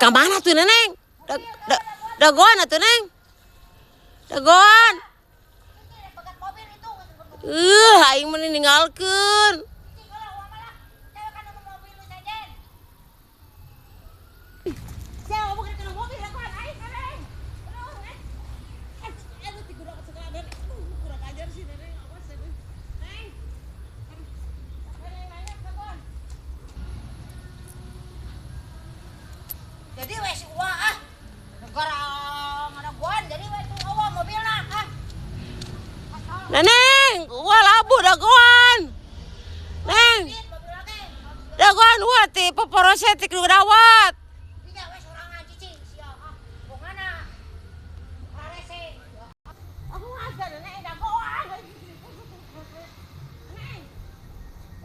Ka mana tuh Neneng? Dagoan atuh Neng. Dagoan. Aing mah ninggalkeun. Jadi wes uwa ah. Negara ngadaguan jadi wes uwa mobilna ah. Neneng, uwa labuh dagoan. Neng. Dagoan uwa ti poporose ti kudu dawat. Iya wes sorangan cicing sia ah. Bongana. Rarese. Aku ngajar Neneng dagoan. Neng.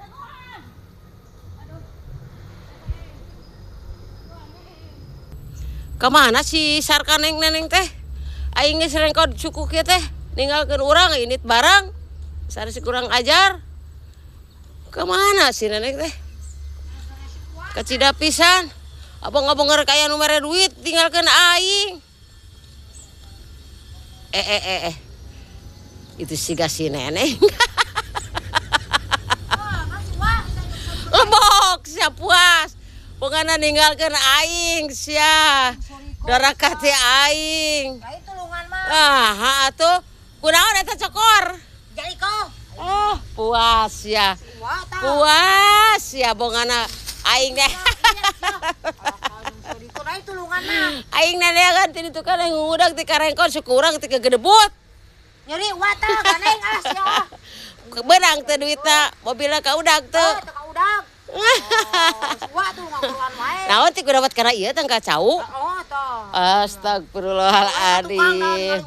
Dagoan. Aduh. Kemana si Sarka neng neneng teh? Aing geus rengkod suku kieu teh, ninggalkeun urang init barang. Sari si kurang ajar. Kemana si neneng teh? Kacida pisan. Abang-abang kaya nu mere duit tinggalkeun aing. Itu siga si neneng. Lebok sia puas. Pokoknya ninggalkeun aing sia. Doraka ti aing. Lain tulungan mah. Ah, atuh. Kunaon eta cokor? Jadi kau. Oh, puas ya. Puas ya bongana aing deh. Lain tulungan mah. Aing nenean ti ditu kan ngudag ti karengkon sukurang ti kegedebut. Nyeri wa tah ganeng ah sia. Beunang teh duitna, mobilna ka udag teu. Teu ka udag. Oh, wa tuh ngakuruan wae. Naon ti kudapat kana ieu teh ka cau? Oh, tah. Astagfirullahaladzim.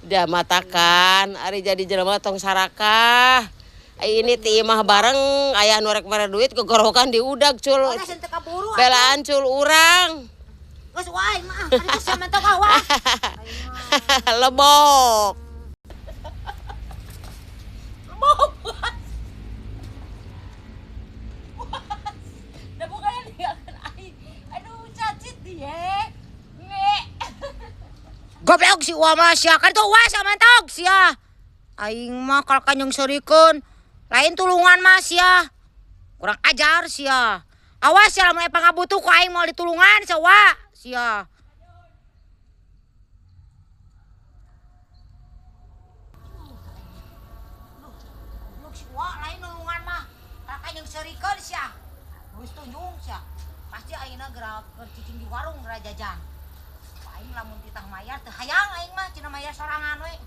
Dia matakan ari jadi jelema tong sarakah. Ai ini ti imah bareng aya nu rek mere duit gogorokan diudag cul. Belaan cul urang. Geus wae mah, ari geus mentok ah wah. Lebok. Lebok. Da bukan ninggalkeun aing. Aduh cacit dia. Goblok si Uwa mah sia kan tuh Uwa sama mentok sia. Aing mah kalkan jeung seurikeun. Lain tulungan mah sia. Kurang ajar sia. Awas sia lamun aya pangabutuh ku aing moal ditulungan sia Uwa sia. Goblok si Uwa lain nulungan mah. Kalkan jeung seurikeun sia. Geus tunjung sia. Pasti ayeuna geura keur cicing di warung geura jajan. Aing lamun titah mayar teu hayang aing mah cenah mayar sorangan we.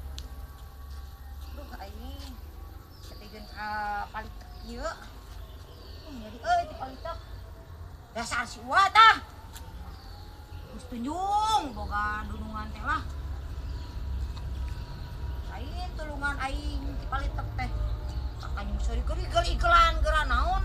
Duh aing sateugeun ka palitek ieu. Nyeri euy ti palitek. Dasar si Uwa tah. Geus tunjung boga dunungan teh lah. Lain tulungan aing ti palitek teh. Kakanyung seuri igel-igelan geura naon.